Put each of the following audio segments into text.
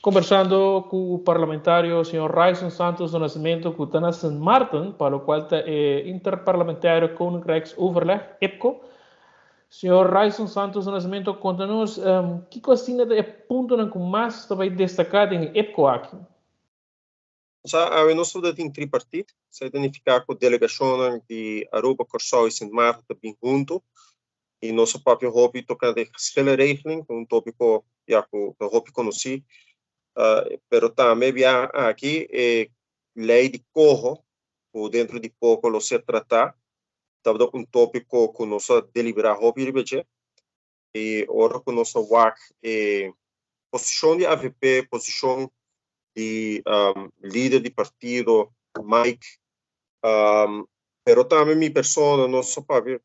Conversando cu parlamentario señor Ryson Santos do Nascimento cu ta na Sint Maarten, pa locual ta e Interparlamentario Koninkrijksoverleg, IPCO. Señor Ryson Santos do Nascimento, conta nos um, kico asina ta e puntonan cu mas ta bay destaca den e IPCO aki? Sa, awe nos ta tin tripartiet. Esei ta nifiká ku delegashonnan di Aruba, Kòrsou i Sint Maarten ta bin huntu i nos a papia hopi tokante e geschillenregeling, ku un tópiko ya ku ta hopi konosí. Pero tambe bia aki e lei di koho ku dentro di poko lo ser tratá tabata un tópiko ku nos a deliberá hopi riba dje. I ora ku nos a wak e posishon di avp, posishon di lider di partido Mike, pero tambe mi persona, nos a papia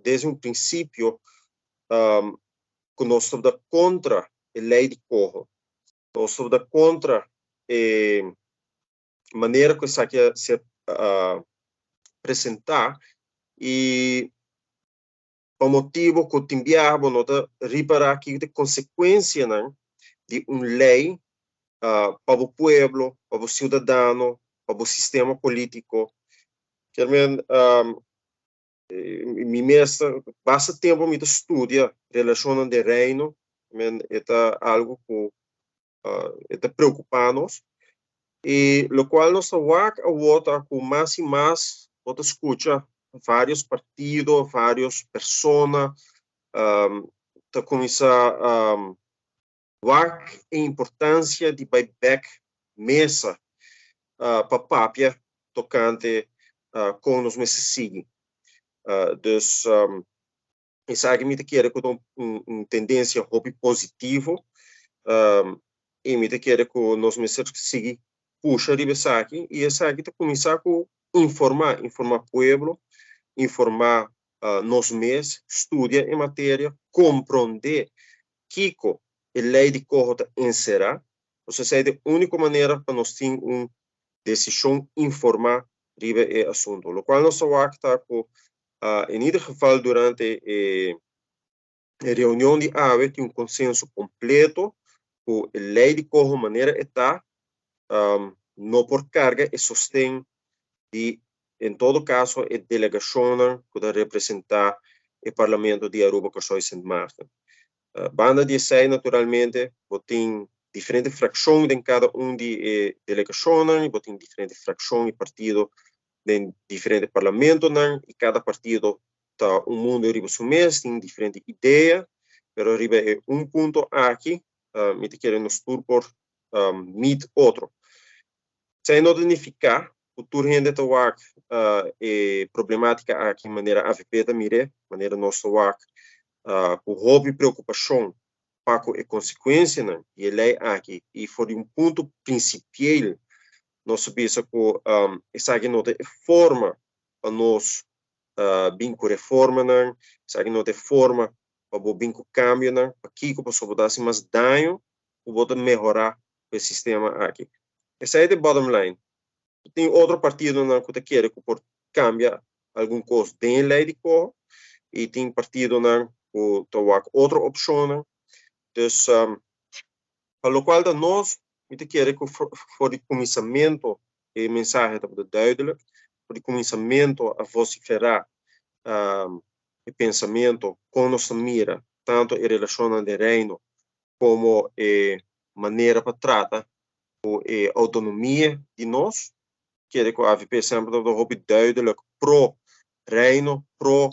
desde un prinsipio ku nos tabata kontra e lei di koho, nos tabata kontra e manera ku esaki a ser presentá i pa motibu ku tin biaha bo no ta ripará kiko ta e konsekuensianan di un lei pa bo pueblo, pa bo siudadano, pa bo sistema polítiko. Kier men, mi mes ta basta tempu mi ta studia relashonnan den Reino, men e ta algu ku e ta preokupá nos. I lokual nos ta wak awor ta ku mas i mas bo ta skucha vários partido, vários persona ta kuminsá wak e importansia di bai bèk mesa pa papia tokante kon nos mester sigui. Dus esaki mi ta kere ku ta un tendensia hopi positivo i mi ta kere ku nos mester sigui pusha riba esaki i esaki ta kuminsá ku informá, informá pueblo, informá nos mes, studia e materia, komprondé kiko e lei di koho ta enserá, pasobra esei ta e úniko manera pa nos tin un desishon informá riba e asuntu. Lokual nos ta wak ta ku En ieder geval durante e reunion di awe tin un consenso completo cu e ley di coho manera e ta no por carga e sosten di en todo caso e delegacionnan cu ta representa e Parlamento di Aruba, Corsou y Sint Maarten. Banda di esey naturalmente bo tin diferente fraccion den cada un di e delegacionnan y bo tin diferente fraccion y partido den diferente parlamentonan y cada partido ta un mundo riba su mes, tin diferente idea, pero riba e un punto aki mi ta kere nos tur por meet otro. Esei no ta nifica cu tur hende ta wak e problematica aki manera avp ta mir'e, manera nos ta wak cu hopi preocupacion pa cu e consecuencianan di e ley aki y for di un punto principieel Nos a bisa ku esaki no ta e forma pa nos bin ku reformanan, esaki no ta e forma pa bo bin ku kambionan. Pakiko? Pasobra bo ta hasi mas daño ku bo ta mehorá ku e sistema aki. Esei ta e bottom line. Tin otro partidonan ku ta kere ku por kambia algun kos den e lei di koho i tin partidonan ku ta wak otro opshonnan. Dus pa lokual ta nos, Mi ta kere ku for di kuminsamentu e mensahe tabata duidelijk. For di kuminsamentu a vosiferá e pensamentu kon nos ta mira tantu e relashonnan den Reino komo e manera pa trata ku e outonomia di nos. Kere ku avp semper tabata hopi duidelijk pro Reino, pro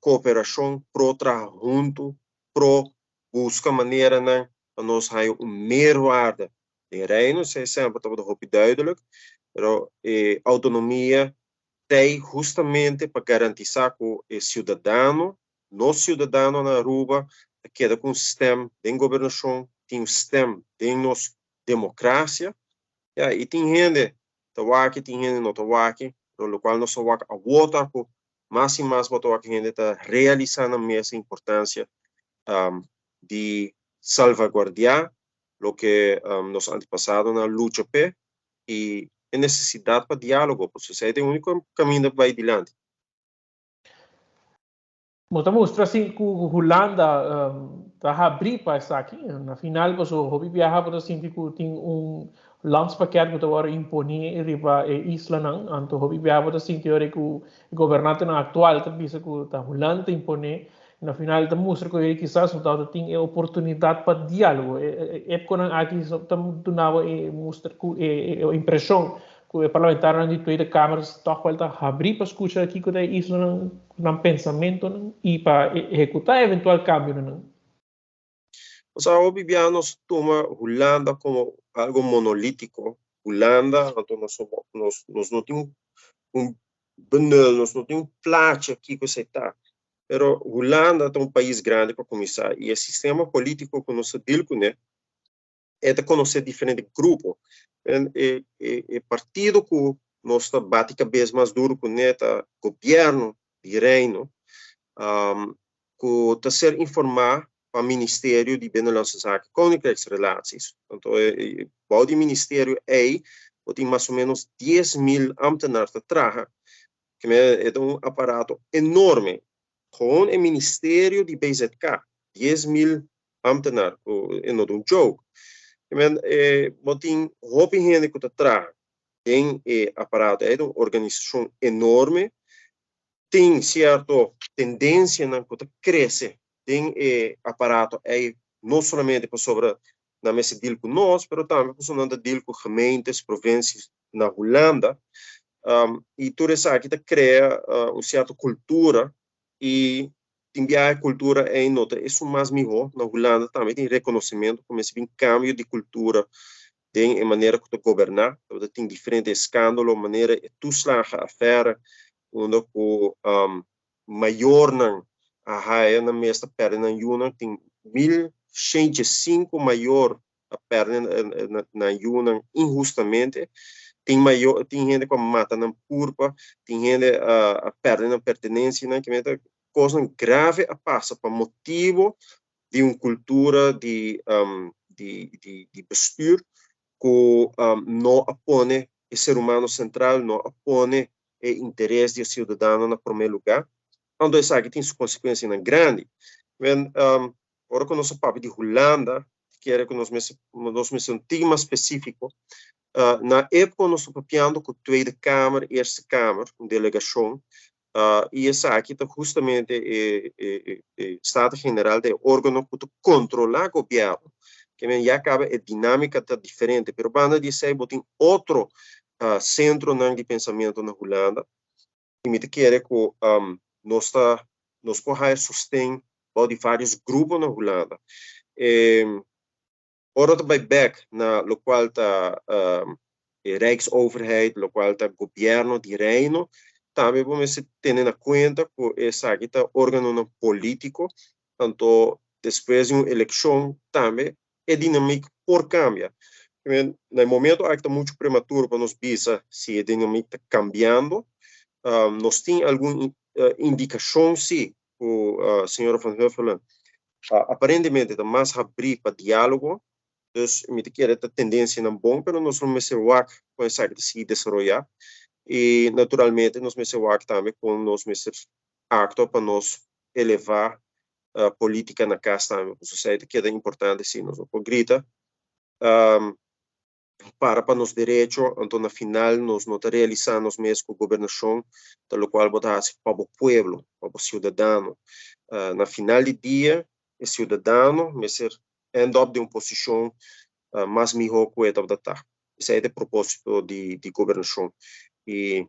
kooperashon, pro traha huntu, pro buska maneranan pa nos haña un meerwaarde den Reino, esei semper tabata hopi duidelijk, pero e autonomia t'ei hustamente pa garantisa ku e siudadano, nos siudadano na Aruba ta keda ku un stem den gobernashon, tin un stem den nos demokrasia, ya, i tin hende ta wak, tin hende no ta wak, pero lokual nos ta wak awor ta ku mas i mas bo ta wak hende ta realisa nan mes e importansia di salvaguardiá loke nos antepasadonan a lucha p'e i e nesesidat pa diálogo, pasobra esei ta e úniko kaminda pa bai dilanti. Bo ta mustra asin ku Hulanda. ta habrí pa esaki. Na final paso hopi biaha bo ta sinti ku tin un landspakket ku ta wòrdu imponé riba e islanan, anto hopi biaha bo ta sinti ora ku e gobernantenan aktual ta bisa ku ta Hulanda ta imponé, na final ta mustra ku kisas no tabata tin e oportunidat pa diálogo. E epkonan aki ta duna bo e mustra ku e impreshon ku e parlamentarionan di Tweede Kamer tòg wèl ta habrí pa skucha kiko ta e islanan nan pensamentonan i pa ehekutá eventual kambionan. Osea, hopi bia nos tuma Hulanda komo algo monolítiko. Hulanda, anto nos nos no tin un benul, nos no tin un plachi kiko esei ta. Pero Hulanda ta un pais grandi pa kuminsá i e sistema polítiko ku nos ta dil kuné e ta konosé diferente grupo. E e partido ku nos ta bati kabes mas duru kuné ta gobièrnu di Reino ku ta ser informá pa Ministerio di Binnenlandse Zaken Koninkrijksrelaties. Anto bou di ministerio ei bo tin mas o ménos 10,000 ámtenar ta traha. E ta un aparato enorme. Gewoon e ministerio di BZK, 10,000 ambtenaar, ku e no ta un joke. I men, bo tin hopi hende ku ta traha den e aparato ei, ta un organisashon enorme. Tin sierto tendensianan ku ta krese den e aparato ei, no solamente pasobra nan mester deal ku nos, pero tambe pasobra nan ta deal ku gemeentes, provinsies na Hulanda. I tur esaki ta krea un sierto kultura i tin biaha e kultura ei no ta esun mas mihó. Na Hulanda tambe tin rekonosementu ku mester bin kambio di kultura den e manera ku ta goberná. Tabata tin diferente eskándalo manera e toeslagenaffaire unda ku mayornan a haya nan mes ta pèrdè nan yunan. Tin 1105 mayor a pèrdè nan yunan inhustamente. Tin mayor, tin hende ku a mata nan kurpa, tin hende a pèrdè nan pertenensianan. Kosnan grave a pasa pa motibo di un kultura di di di di bestuur ku no a pone e ser humano sentral, no a pone e interes di e siudadano na promé lugá. Anto esaki tin su konsekuensianan grandi. Men ora ku nos a papia di Hulanda, kere ku nos mester nos mester un tiki mas spesífiko. Na époko nos ta papiando ku Tweede Kamer, Eerste Kamer, un delegashon. I esaki ta hustamente e e Staten-Generaal ta e organo ku ta kontrolá gobièrnu. Ke men ya kaba e dinámika ta diferente, pero banda di esei bo tin otro sentronan di pensamentu na Hulanda i mi ta kere ku nos ta nos por haya sosten bou di vários grupo na Hulanda. E Ora ta bai bek na lokual ta e Rijksoverheid, lokual ta gobièrnu di Reino, tambe bo mester tene na kuenta ku esaki ta organonan polítiko, anto despues di un elekshon tambe e dinamik por kambia. Na e momento aki ta muchu prematuro pa nos bisa si e dinamik ta kambiando. Nos tin algun indikashon si ku señora Van Huffelen aparentemente ta mas habrí pa diálogo, dus mi ta kere ta tendensianan bon, pero nos lo mester wak kon esaki ta sigui desaroyá i naturalmente nos mester wak tambe kon nos mester aktua pa nos elevá polítika na kas tambe, pasobra esei ta keda importante si nos no por grita. Para pa nos derecho, anto na final nos no ta realisa nos mes cu gobernacion ta locual bo ta haci pa bo pueblo, pa bo ciudadano. Na final di dia e ciudadano mester end up den un posicion mas miho cu e tabata ta. Esey ta e proposito di gobernacion y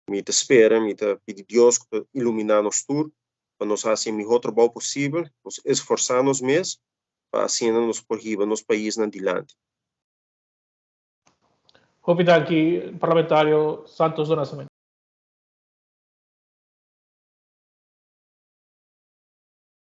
mi ta spera, mi ta pidi Dios cu ta ilumina nos tur pa nos haci e miho trabou posibel, nos esforsa nos mes pa asina nos por hiba nos paisnan dilanti. Hopi danki, Parlamentario Santos do Nascimento.